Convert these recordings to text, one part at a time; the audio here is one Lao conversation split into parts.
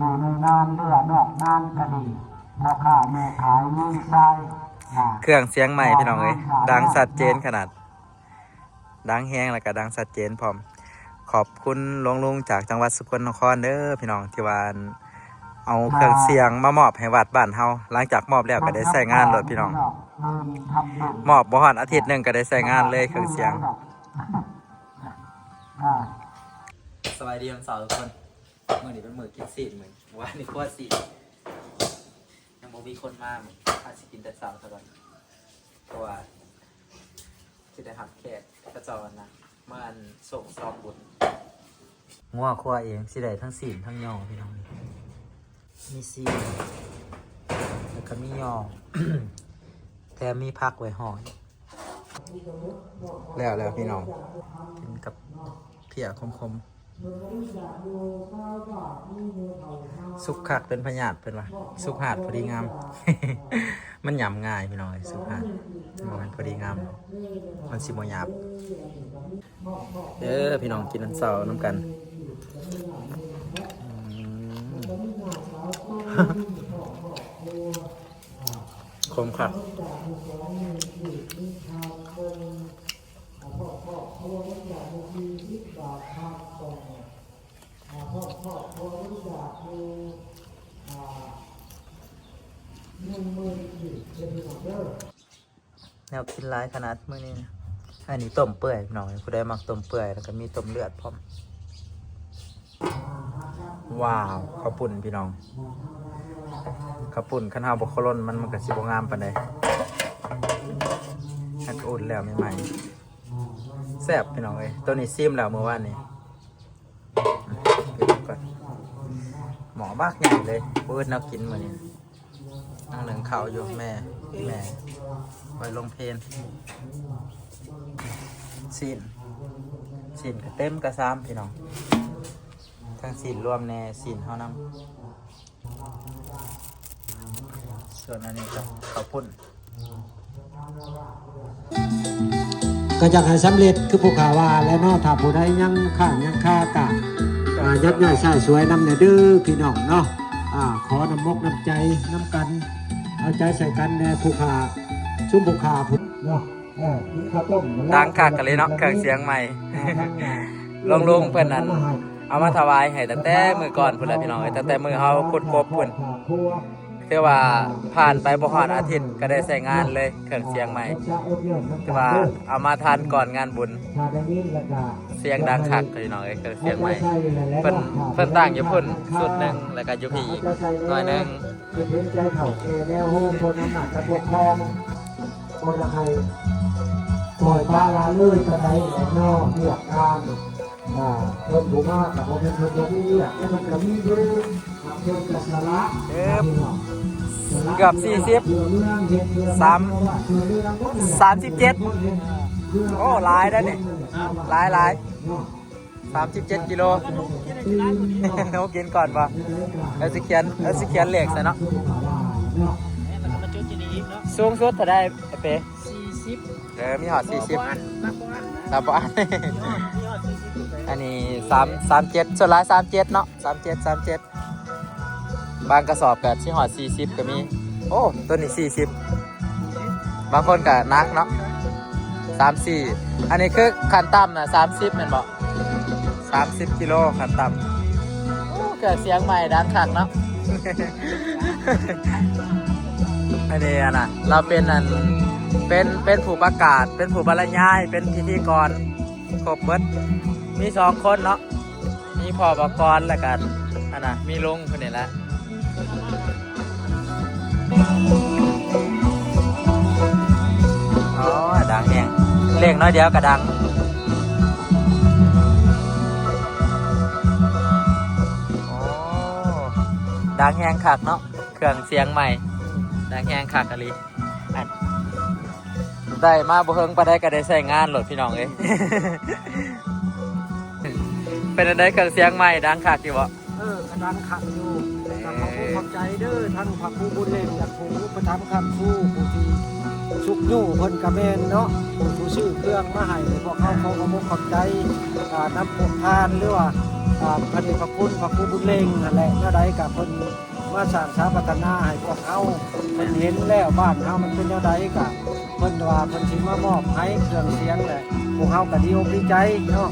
ຢູ່ໃນງານເຫຼືອນອກງານກໍດີ ພໍ່ຄ້າແມ່ຂາຍຍິງຊາຍ ເຄື່ອງສຽງໃໝ່ພີ່ນ້ອງເອີຍ ດັງຊັດເຈນຂະໜາດ ດັງແຮງ ແລ້ວກໍດັງຊັດເຈນພ້ອມ. ຂອບຄຸນຫຼວງລຸງຈາກຈັງຫວັດສະກົນນະຄອນເດີພີ່ນ້ອງ ທີ່ວ່າ ເອົາເຄື່ອງສຽງມາມອບໃຫ້ວັດບ້ານເຮົາ ຫຼັງຈາກມອບແລ້ວກໍໄດ້ໃຊ້ງານໂລດພີ່ນ້ອງ ມອບບໍ່ຮອດອາທິດໜຶ່ງກໍໄດ້ໃຊ້ງານເລີຍເຄື່ອງສຽງ. ສະບາຍດີວັນເສົາທຸກຄົນ ມື້ນີ້ເປັນມື້ກິນຊີ້ນ ມື້ວານນີ້ຄົວຊີ້ນ ຍັງບໍ່ມີຄົນມາ ມື້ນີ້ພາຊິກິນແຕ່ເຊົ້າຊະກ່ອນ ເພາະວ່າ ຊິໄດ້ຮັບແຂກເຂົາເຈົ້າຫັ້ນນະ ມາອັນ ໂສງສອງບຸນ. ງົວຄົວເອງ ຊິໄດ້ທັງຊີ້ນທັງຍໍພີ່ນ້ອງ ມີຊີ້ນ ແລ້ວກໍມີຍໍ ແຖມມີຜັກໄວ້ຫ້ອຍ. ແລ້ວແລ້ວພີ່ນ້ອງ ກິນກັບເພຍຂົມໆ. ສຸກຄັກເປັນພະຍາດເພິ່ນວ່າ ສຸກຫາດພໍດີງາມ ມັນຫຍ້ຳງ່າຍພີ່ນ້ອງເອີຍ ສຸກຫາດ ບໍ່ແມ່ນພໍດີງາມ ມັນຊິບໍ່ຫຍາບ. ເດີພີ່ນ້ອງ ກິນອັນເຊົ້ານຳກັນ. ອືມ ຂົມຄັກ. ແນວກິນຫຼາຍຂະໜາດມື້ນີ້ນະ. ອັນນີ້ຕົ້ມເປື່ອຍພີ່ນ້ອງ ຜູ້ໃດມັກຕົ້ມເປື່ອຍ ແລ້ວກໍມີຕົ້ມເລືອດພ້ອມ. ວ້າວ ເຂົ້າປຸ້ນພີ່ນ້ອງ ເຂົ້າປຸ້ນ ຄັນເຮົາບໍ່ເຄົາລົນມັນ ມັນກໍຊິບໍ່ງາມປານໃດ. ຫາກອຸ່ນແລ້ວໃໝ່ໆ ແຊບພີ່ນ້ອງເອີຍ. ໂຕນີ້ຊີມແລ້ວມື້ວານນີ້ ໝໍບັກໃຫຍ່ເລີຍ ບໍ່ອຶດແນວກິນມື້ນີ້. ນັ່ງໜຶ້ງເຂົ້າຢູ່ ແມ່ ແມ່ໄວ້ລົງເພນ. ຊີ້ນ ຊີ້ນກໍເຕັມກະຊາມພີ່ນ້ອງ ທັງຊີ້ນລວມແດ່ ຊີ້ນເຮົານຳ. ສ່ວນອັນນີ້ກໍເຂົ້າປຸ້ນ. ກໍຢາກໃຫ້ສຳເລັດຄືຜູ້ຂ້າວ່າແຫຼະເນາະ ຖ້າຜູ້ໃດຍັງຄ້າງຍັງຄາກະ ອ່າ ຍັກຍ້າຍຊ້າຍສວຍນຳແດ່ເດີພີ່ນ້ອງເນາະ. ອ່າ ຂໍນ້ຳມົກນ້ຳໃຈນຳກັນ ເອົາໃຈໃສ່ກັນແດ່ຜູ້ຂ້າ ຊຸມຜູ້ຂ້າພຸ້ນເນາະ. ດັງຄັກກະລີເນາະ ເຄື່ອງສຽງໃໝ່ ຫຼວງລຸງເພິ່ນນັ້ນ ເອົາມາຖວາຍໃຫ້ຕັ້ງແຕ່ມື້ກ່ອນພຸ້ນແຫຼະພີ່ນ້ອງເອີຍ ຕັ້ງແຕ່ມື້ເຮົາຂຸດກົບພຸ້ນ. ຖືວ່າຜ່ານໄປບໍ່ຮອດອາທິດກໍໄດ້ໃຊ້ງານເລີຍ ເຄື່ອງສຽງໃໝ່ ຖືວ່າເອົາມາທັນກ່ອນງານບຸນ. ສຽງດັງຄັກພີ່ນ້ອງເອີຍ ເຄື່ອງສຽງໃໝ່ ເພິ່ນ ເພິ່ນຕັ້ງຢູ່ພຸ້ນຊຸດໜຶ່ງ ແລ້ວກໍຢູ່ພີ້ອີກໜ້ອຍໜຶ່ງ. ເຮັດເຫັນໃຈເຖົ້າແກ່ແນວໂຮມ ເພາະອຳນາດການປົກຄອງບໍ່ຢາກໃຫ້ປ່ອຍປະລະເລີຍປານໃດແຫຼະເນາະ ວຽກງານ ອ່າ ເພິ່ນຜູ້ມາກໍບໍ່ແມ່ນເພິ່ນບໍ່ມີວຽກ ແຕ່ເພິ່ນກໍມີຢູ່ ເພິ່ນກໍສະຫຼະ ເອີ ເກືອບສີ່ສິບ ສາມ ສາມສິບເຈັດ ໂອ້ ຫຼາຍໄດ໋ນີ້ ຫຼາຍໆ. ສາມສິບເຈັດກິໂລ ໂອ້ ກິນກ່ອນບໍ່? ເອີ ຊິຂຽນ ເອີ ຊິຂຽນເລກໃສ່ເນາະ. ສູງສຸດເທົ່າໃດ ເປ? ສີ່ສິບ ເອີ ມີຮອດສີ່ສິບ ນັບບໍ່ອັນ ນັບບໍ່ອັນ ອັນນີ້ສາມ ສາມເຈັດ ສ່ວນຫຼາຍສາມເຈັດເນາະ ສາມເຈັດ ສາມເຈັດ. ບາງກະສອບກໍຊິຮອດສີ່ສິບກໍມີ. ໂອ້ ໂຕນີ້ສີ່ສິບ ບາງຄົນກໍໜັກເນາະ ສາມສີ່. ອັນນີ້ຄືຂັ້ນຕ່ຳນະ ສາມສິບແມ່ນບໍ່? ສາມສິບກິໂລຂັ້ນຕ່ຳ. ໂອ້ ເຄື່ອງສຽງໃໝ່ດັງຄັກເນາະ. ອັນນີ້ອັນນະ ລາວເປັນອັນ ເປັນ ເປັນຜູ້ປະກາດ ເປັນຜູ້ບັນລະຍາຍ ເປັນພິທີກອນ ຄົບເບິດ ມີສອງຄົນເນາະ ມີພໍ່ບອກກອນ ແລ້ວກໍອັນນະ ມີລຸງເພິ່ນນີ້ແຫຼະ. ໂອ້ຍ ດັງແຮງ ເລັ່ງໜ້ອຍດຽວກໍດັງ. ໂອ້ ດັງແຮງຄັກເນາະ ເຄື່ອງສຽງໃໝ່ ດັງແຮງຄັກອີ່ຫຼີ. ໄດ້ມາບໍ່ເຖິງປານໃດກໍໄດ້ໃຊ້ງານໂລດພີ່ນ້ອງເອີຍ. ເປັນຈັ່ງໃດ ເຄື່ອງສຽງໃໝ່ດັງຄັກຢູ່ບໍ່? ເອີ ກໍດັງຄັກຢູ່. ກໍຂອບຄຸນຂອບໃຈເດີ ທັງພະຄູບຸນເຫຼັ້ງ ແລະ ຜູ້ອຸປະຖຳຄ້ຳຊູ ຜູ້ທີ່ຊຸກຍູ້ເພິ່ນກໍແມ່ນເນາະ ຜູ້ ຜູ້ຊື້ເຄື່ອງມາໃຫ້ພວກເຮົາ ຂໍຂອບອົກຂອບໃຈ ອ່າ ນຳພວກທ່ານ ຫຼືວ່າ ອ່າ ພະເດດພະຄຸນພະຄູບຸນເລັງຫັ້ນແຫຼະ ແນວໃດກະເພິ່ນມາສ້າງສາພັດທະນາໃຫ້ພວກເຮົາ ເພິ່ນເຫັນແລ້ວບ້ານເຮົາມັນເປັນແນວໃດ ກະເພິ່ນວ່າເພິ່ນຊິມາມອບໃຫ້ເຄື່ອງສຽງແຫຼະ ພວກເຮົາກະດີອົກດີໃຈເນາະ.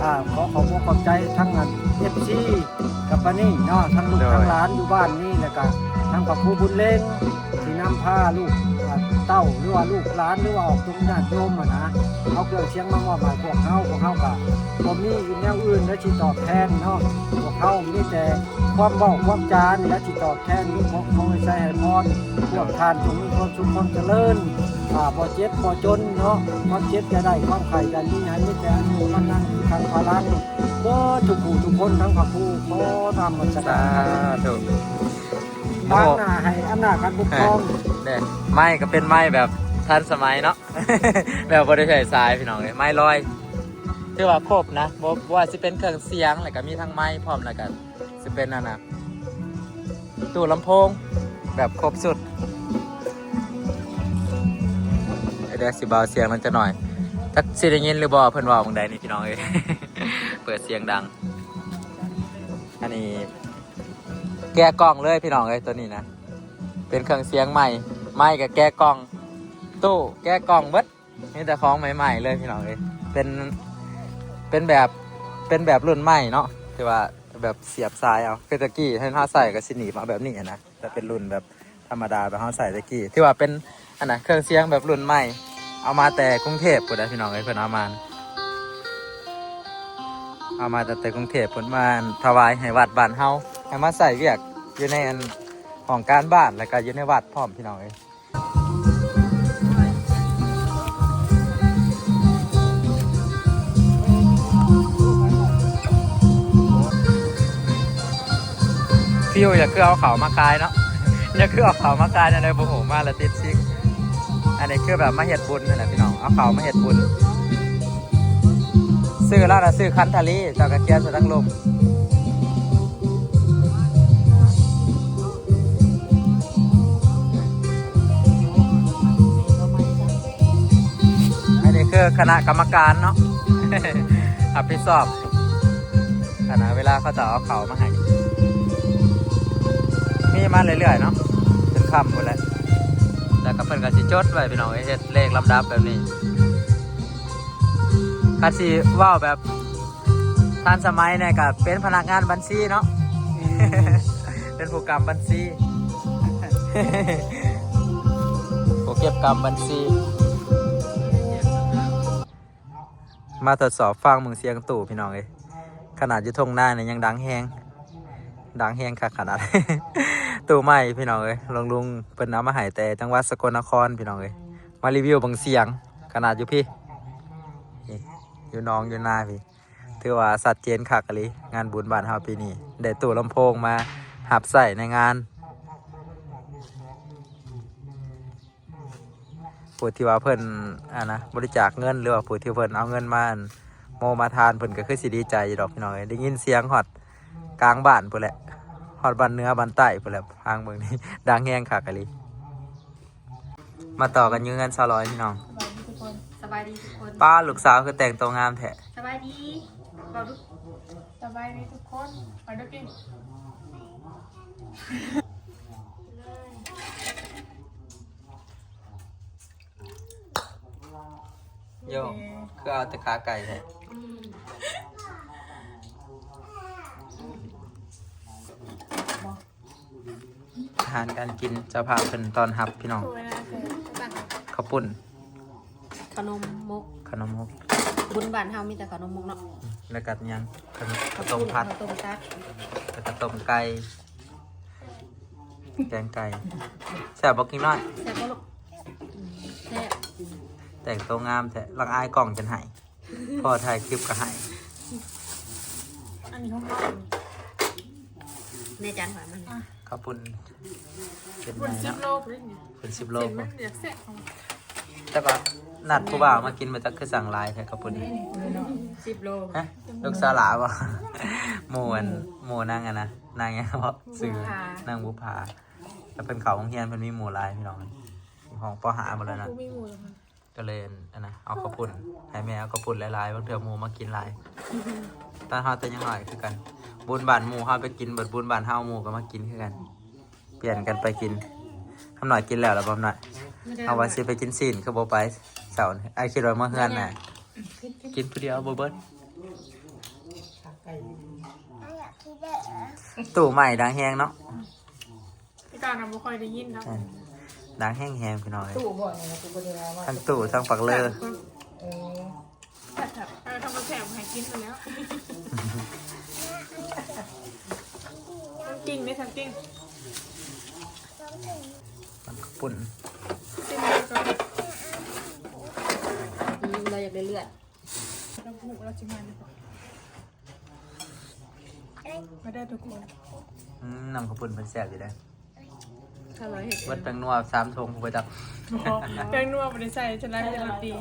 ອ່າ ຂໍຂອບອົກຂອບໃຈທັງອັນ ເອັຟຊີ ກັບປານີ້ເນາະ ທັງລູກ ໂດຍ ທັງຫຼານຢູ່ບ້ານນີ້ ແລ້ວກະທັງພະຄູບຸນເລັງ ທີ່ນຳພາລູກ ອ່າ ເຕົ້າ ຫຼືວ່າລູກຫຼານ ຫຼືວ່າອອກຕົນຍາດໂຍມຫັ້ນນະ ເອົາເຄື່ອງສຽງມາມອບໃຫ້ພວກເຮົາ. ພວກເຮົາກະບໍ່ມີອີກແນວອື່ນແລ້ວຊິຕອບແທນເນາະ ພວກເຮົາມີແຕ່ຄວາມເວົ້າຄວາມຈານີ້ແຫຼະຊິຕອບແທນ. ຂໍໃຫ້ໄຊໃຫ້ພອນ ພວກທ່ານຈົ່ງມີຄວາມສຸກຄວາມຈະເລີນ ອ່າ ບໍ່ເຈັບບໍ່ຈົນເນາະ ຄວາມເຈັບຢ່າໄດ້ ຄວາມໄຂ້ຢ່າມີ ໃຫ້ມີແຕ່ອາຍຸວັນນະ ສຸຂັງພະລັງ ເບິດທຸກຜູ້ທຸກຄົນ ທັງພະຄູ ຂໍນຳນະມັດສະການ ສາທຸ ຕາງໜ້າໃຫ້ອຳນາດການປົກຄອງ ເອີ ແມ່ນ ໄມ້ກໍເປັນໄມ້ແບບທັນສະໄໝເນາະ ແບບບໍ່ໄດ້ໃຊ້ສາຍ ພີ່ນ້ອງເອີຍ ໄມ້ລອຍ ຖືວ່າຄົບນະ ບໍ່ ບໍ່ວ່າຊິເປັນເຄື່ອງສຽງ ແລ້ວກໍມີທັງໄມ້ພ້ອມ ແລ້ວກໍຊິເປັນອັນນະ ຕູ້ລຳໂພງ ແບບຄົບຊຸດ. ດຽວຊິເບົາສຽງມັນຈັກໜ້ອຍ ຈັກຊິໄດ້ຍິນຫຼືບໍ່ ເພິ່ນເວົ້າໝ່ອງໃດນີ້ ພີ່ນ້ອງເອີຍ ເປີດສຽງດັງ. ອັນນີ້ ແກະກ່ອງເລີຍພີ່ນ້ອງເອີຍ ໂຕນີ້ນະ ເປັນເຄື່ອງສຽງໃໝ່ ໄມ້ກໍແກະກ່ອງ ຕູ້ແກະກ່ອງເບິດ ມີແຕ່ຂອງໃໝ່ໆເລີຍພີ່ນ້ອງເອີຍ. ເປັນ ເປັນແບບ ເປັນແບບລຸ້ນໃໝ່ເນາະ ທີ່ວ່າແບບສຽບສາຍເອົາ ຄືແຕ່ກີ້ເຮົາໃຊ້ກໍຊິໜີບເອົາແບບນີ້ນະ ແຕ່ເປັນລຸ້ນແບບທຳມະດາ ແບບເຮົາໃຊ້ແຕ່ກີ້ ຖືວ່າເປັນ ອັນນະ ເຄື່ອງສຽງແບບລຸ້ນໃໝ່ ເອົາມາແຕ່ກຸງເທບພຸ້ນແຫຼະພີ່ນ້ອງເອີຍ ເພິ່ນເອົາມາ ເອົາມາແຕ່ກຸງເທບພຸ້ນ ມາຖວາຍໃຫ້ວັດບ້ານເຮົາ ໃຫ້ມາໃຊ້ວຽກຢູ່ໃນອັນຫ້ອງການບ້ານ ແລ້ວກໍຢູ່ໃນວັດພ້ອມພີ່ນ້ອງເອີຍ. ຟີວຢາກຄືເອົາເຂົ້າມາຂາຍເນາະ ຢາກຄືເອົາເຂົ້າມາຂາຍແນວໃດບໍ່ຮູ້ ມາແລ້ວຕິດຊິງ. ອັນນີ້ຄືແບບມາເຮັດບຸນຫັ້ນແຫຼະພີ່ນ້ອງ ເອົາເຂົ້າມາເຮັດບຸນ. ຊື່ລາວນະຊື່ຄັນທະລີ ເຈົ້າກໍຂຽນໃສ່ທາງລຸ່ມ. ອັນນີ້ຄືຄະນະກຳມະການເນາະ ຮັບຜິດຊອບ ອັນນະ ເວລາເຂົາເຈົ້າເອົາເຂົ້າມາໃຫ້ ມີມາເລື້ອຍໆເນາະ ຈົນຄ່ຳພຸ້ນແຫຼະ. ແລ້ວກໍເພິ່ນກໍຊິຈົດໄວ້ ພີ່ນ້ອງເອີຍ ເຮັດເລກລຳດັບແບບນີ້. ຄັນຊິເວົ້າແບບທັນສະໄໝແດ່ກໍເປັນພະນັກງານບັນຊີເນາະ ເປັນຜູ້ກຳບັນຊີ ຜູ້ເກັບກຳບັນຊີ. ມາທົດສອບຟັງເບິ່ງສຽງຕູ້ພີ່ນ້ອງເອີຍ ຂະໜາດຢູ່ທົ່ງນານີ້ຍັງດັງແຮງ ດັງແຮງຄັກຂະໜາດ ຕູ້ໃໝ່ພີ່ນ້ອງເອີຍ ລຸງໆເພິ່ນເອົາມາໃຫ້ແຕ່ຈັງຫວັດສະກົນນະຄອນ ພີ່ນ້ອງເອີຍ. ມາຣີວິວເບິ່ງສຽງ ຂະໜາດຢູ່ພີ້ ນີ້ ຢູ່ໜອງຢູ່ນາພີ້ ຖືວ່າຊັດເຈນຄັກອີ່ຫຼີ. ງານບຸນບ້ານເຮົາປີນີ້ ໄດ້ຕູ້ລຳໂພງມາຮັບໃຊ້ໃນງານ ຜູ້ທີ່ວ່າເພິ່ນ ອັນນະ ບໍລິຈາກເງິນ ຫຼືວ່າຜູ້ທີ່ເພິ່ນເອົາເງິນມາ ອັນ ໂມມາທານ ເພິ່ນກໍຄືຊິດີໃຈຢູ່ດອກ ພີ່ນ້ອງເອີຍ. ໄດ້ຍິນສຽງຮອດກາງບ້ານພຸ້ນແຫຼະ ຮອດບ້ານເໜືອບ້ານໃຕ້ພຸ້ນແຫຼະ. ຟັງເບິ່ງນີ້ ດັງແຮງຄັກອີ່ຫຼີ. ມາຕໍ່ກັນຢູ່ເຮືອນສາວລອຍ ພີ່ນ້ອງ. ສະບາຍດີທຸກຄົນ ສະບາຍດີທຸກຄົນ. ປ້າ ລູກສາວຄືແຕ່ງໂຕງາມແທ້. ສະບາຍດີ ເວົ້າດູ. ສະບາຍດີທຸກຄົນ ມາດູກິນ. ໂຢ ຄືເອົາແຕ່ຂາໄກ່ແທ້. ອາຫານການກິນ ເຈົ້າພາບເພິ່ນຕ້ອນຮັບ ພີ່ນ້ອງ. ເຂົ້າປຸ້ນ ຂະໜົມມົກ ຂະໜົມມົກ. ບຸນບ້ານເຮົາມີແຕ່ຂະໜົມມົກເນາະ. ແລ້ວກໍຫຍັງ ເຂົ້າຕົ້ມຜັດ ເຂົ້າຕົ້ມຕັດ ແລ້ວກໍຕົ້ມໄກ່ ແກງໄກ່. ແຊບບໍ່ກິ້ງນ້ອຍ? ແຊບບໍ່ລູກ? ແຊບ. ແຕ່ງໂຕງາມແທ້ ລັງອາຍກ້ອງຈົນໄຫ້ ພໍຖ່າຍຄລິບກໍໄຫ້. ອັນນີ້ຂອງເຮົາ ໃນຈານຂ້ອຍມັນ. ເຂົ້າປຸ້ນ ເປັນ ປຸ້ນ ໄງ ສິບ ເນາະ ໂລເລີຍນີ້ ເປັນສິບໂລ. ເສັ້ນມັນຢາກແຊບ. ແຕ່ວ່ານັດຜູ້ບ່າວມາກິນ ມາຈັກຄືສັ່ງຫຼາຍແທ້ເຂົ້າປຸ້ນ. ສິບໂລ. ຮະ ລູກສາວຫຼ້າບໍ່? ໝູ່ອັນ ໝູ່ນາງອັນນະ ນາງຫຍັງເກາະ ຊື່ ນາງບຸບຜາ. ແລ້ວເພິ່ນເຂົ້າໂຮງຮຽນ ເພິ່ນມີໝູ່ຫຼາຍ ພີ່ນ້ອງ. ຫ້ອງ ປໍຫ້າ ໝົດແລ້ວນະ. ກໍເລີຍອັນນະ ເອົາເຂົ້າປຸ້ນ ໃຫ້ແມ່ເອົາເຂົ້າປຸ້ນຫຼາຍໆ ບາງເທື່ອໝູ່ມາກິນຫຼາຍ ຕອນເຮົາແຕ່ຍັງນ້ອຍຄືກັນ ບຸນບ້ານໝູ່ເຮົາໄປກິນ ເບິດບຸນບ້ານເຮົາໝູ່ກໍມາກິນຄືກັນ ປ່ຽນກັນໄປກິນ. ຄຳນ້ອຍກິນແລ້ວລະບໍ່ ຄຳນ້ອຍ? ເຮົາວ່າຊິໄປກິນຊີ້ນ ຄືບໍ່ໄປເຊົ້ານີ້ ອ້າຍຄິດວ່າເມືອເຮືອນນະ ກິນຜູ້ດຽວບໍ່ເບິດ. ຕູ້ໃໝ່ດັງແຮງເນາະ. ທີ່ເກົ່ານະບໍ່ຄ່ອຍໄດ້ຍິນເນາະ. ເອີ ດັງແຮງໆ ພີ່ນ້ອງເອີຍ ຕູ້ບໍ່ນີ້ນະ ກູບໍ່ໄດ້ວ່າ ທັງຕູ້ທັງປາກເລີ. ເອີ ເອີ ທຳມາແຊບໃຫ້ກິນພຸ້ນແລ້ວ. ທຳກິນເດ້ ທຳກິນ ມັນປຸ້ນ ຊີມເບິ່ງກ່ອນ. ອືມ ລາວຢາກໄດ້ເລືອດ. ລາວຮູ້ລາວຊິມາຢູ່ບໍ່? ມາເດີທຸກຄົນ. ອືມ ນ້ຳເຂົ້າປຸ້ນເພິ່ນແຊບຢູ່ເດ້. ຂ້ານ້ອຍເຮັດເອງ ເບິດແປ້ງນົວສາມຖົງພຸ້ນໄປຈັກ. ບໍ່ ແປ້ງນົວບໍ່ໄດ້ໃສ່ ສ່ວນຫຼາຍເປັນໂຣຕີ.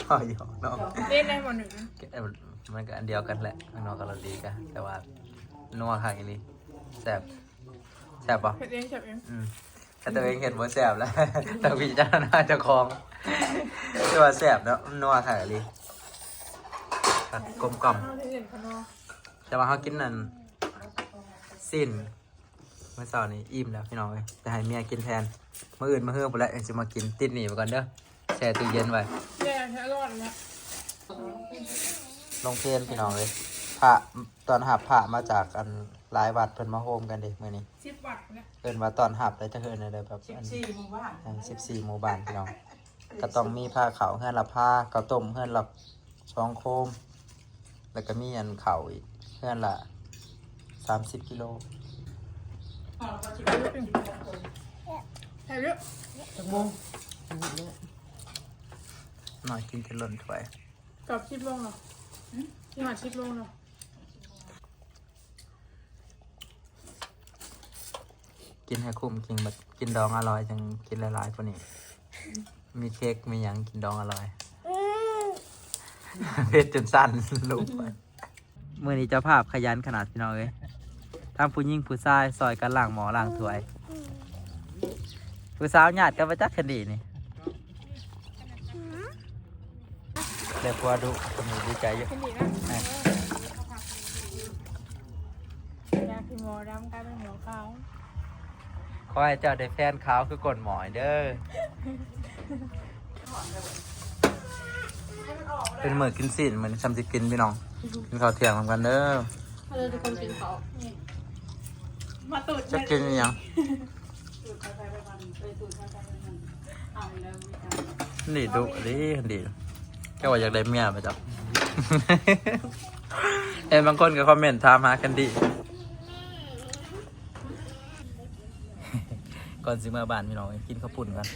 ເວົ້າຫຍອກເນາະ. ເດ້ ໃນໝໍ້ໜຶ່ງ ມັນກໍອັນດຽວກັນແຫຼະ ແປ້ງນົວກັບໂຣຕີກະ ແຕ່ວ່ານົວຄັກອີ່ຫຼີ. ແຊບ ແຊບບໍ່? ເຮັດເອງ ແຊບເອງ. ອືມ ຖ້າຕົວເອງເຮັດບໍ່ແຊບແລ້ວ ຕ້ອງພິຈາລະນາເຈົ້າຂອງ. ແຕ່ວ່າແຊບເນາະ ມັນນົວຄັກອີ່ຫຼີ ຄັກ ກົມກ່ອມ. ແຕ່ວ່າເຮົາກິນອັນຊີ້ນມື້ເຊົ້ານີ້ອີ່ມແລ້ວ ພີ່ນ້ອງເອີຍ ຈະໃຫ້ເມຍກິນແທນ. ມື້ອື່ນມື້ຮືພຸ້ນແຫຼະ ຈັ່ງຊິມາກິນ. ຕິດໜີ້ໄວ້ກ່ອນເດີ ແຊ່ຕູ້ເຢັນໄວ້. ແມ່ໃຊ້ອາລອດແລ້ວ ລົງເພນ ພີ່ນ້ອງເອີຍ. ພະ ຕ້ອນຮັບພະມາຈາກອັນຫຼາຍວັດ ເພິ່ນມາໂຮມກັນເດ້ມື້ນີ້. ສິບວັດພຸ້ນແຫຼະ. ເອີ້ນວ່າຕ້ອນຮັບໄດ້ ຈັກເອີ້ນແນວໃດ ແບບ ສິບສີ່ ອັນ ໝູ່ບ້ານ. ເອີ ສິບສີ່ ໝູ່ບ້ານ ພີ່ນ້ອງ. ກໍຕ້ອງມີພາເຂົ້າເຮືອນລະພາ ເຂົ້າຕົ້ມເຮືອນລະສອງໂຄມ ແລ້ວກໍມີອັນເຂົ້າອີກ ເຮືອນລະສາມສິບກິໂລ. ແຊບຢູ່. ຈັກໂມງ? ນ້ອຍກິນຈົນລົ້ນຖ້ວຍ. ເກືອບສິບໂມງແລ້ວ. ຫືມ? ຊິຮອດສິບໂມງແລ້ວ. ກິນໃຫ້ຄຸ້ມ ກິນແບບ ກິນດອງອະລ່ອຍ ຈັ່ງກິນຫຼາຍໆ ກວ່ານີ້. ມີເຄັກ ມີຫຍັງ ກິນດອງອະລ່ອຍ. ເຜັດຈົນສັ່ນລູກ. ມື້ນີ້ເຈົ້າພາບຂະຫຍັນຂະໜາດ ພີ່ນ້ອງເອີຍ. ທັງຜູ້ຍິງຜູ້ຊາຍຊ່ອຍກັນລ້າງໝໍ້ລ້າງຖ້ວຍ. ຜູ້ສາວຍາດກັນບໍ່ຈັກແຄນດີ້ນີ້. ໄດ້ຜົວດຸ ຄົນນີ້ດີໃຈຢູ່. ແຄນດີ້ນະ. ເອີ ຈາກທີ່ໝໍ້ດຳກາຍເປັນໝໍ້ຂາວ. ຂໍໃຫ້ເຈົ້າໄດ້ແຟນຂາວຄືກົ້ນໝໍ້ເດີ. ເປັນມື້ກິນຊີ້ນ ມື້ນີ້ຊ່ຳຊິກິນ ພີ່ນ້ອງ. ກິນເຂົ້າທ່ຽງນຳກັນເດີ. ມາເດີທຸກຄົນກິນເຂົ້າ. ມາຕູດ ຈະກິນອີ່ຫຍັງ? ນີ້ດຸເດ້ ຄັນດີ. ເຈົ້າວ່າຢາກໄດ້ເມຍບໍ່ເຈົ້າ? ເຫັນບາງຄົນກໍຄອມເມັນຖາມຫາຄັນດີ. ກ່ອນຊິເມືອບ້ານ ພີ່ນ້ອງ ກິນເຂົ້າປຸ້ນກ່ອນ.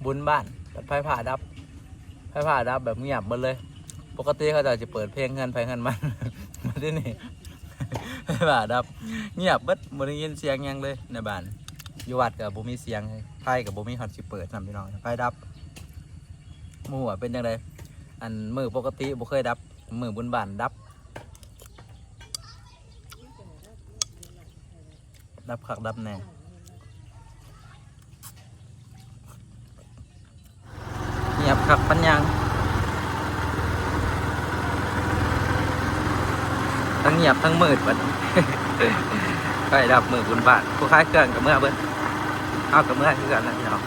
ບຸນບ້ານ ໄຟຟ້າດັບ. ໄຟຟ້າດັບແບບງຽບເບິດເລີຍ. ປົກກະຕິເຂົາເຈົ້າຊິເປີດເພງເຮືອນໃຜເຮືອນມັນ ມາທີ່ນີ້ ໄຟຟ້າດັບ ງຽບເບິດ ບໍ່ໄດ້ຍິນສຽງຫຍັງເລີຍໃນບ້ານ. ຢູ່ວັດກໍບໍ່ມີສຽງ ໄຟກໍບໍ່ມີຮອດຊິເປີດຊ້ຳ ພີ່ນ້ອງ. ໄຟດັບ ບໍ່ຮູ້ວ່າເປັນຈັ່ງໃດ. ອັນມື້ປົກກະຕິບໍ່ເຄີຍດັບ ມື້ບຸນບ້ານດັບ. ດັບຄັກດັບແນ່. ງຽບຄັກປານຫຍັງ. ທັງງຽບທັງມືດບັດນີ້. ໄຟດັບມື້ບຸນບ້ານ. ຜູ້ຂາຍເຄື່ອງກໍເມືອເບິດ. ເຮົາກໍເມືອຄືກັນແຫຼະ ພີ່ນ້ອງ.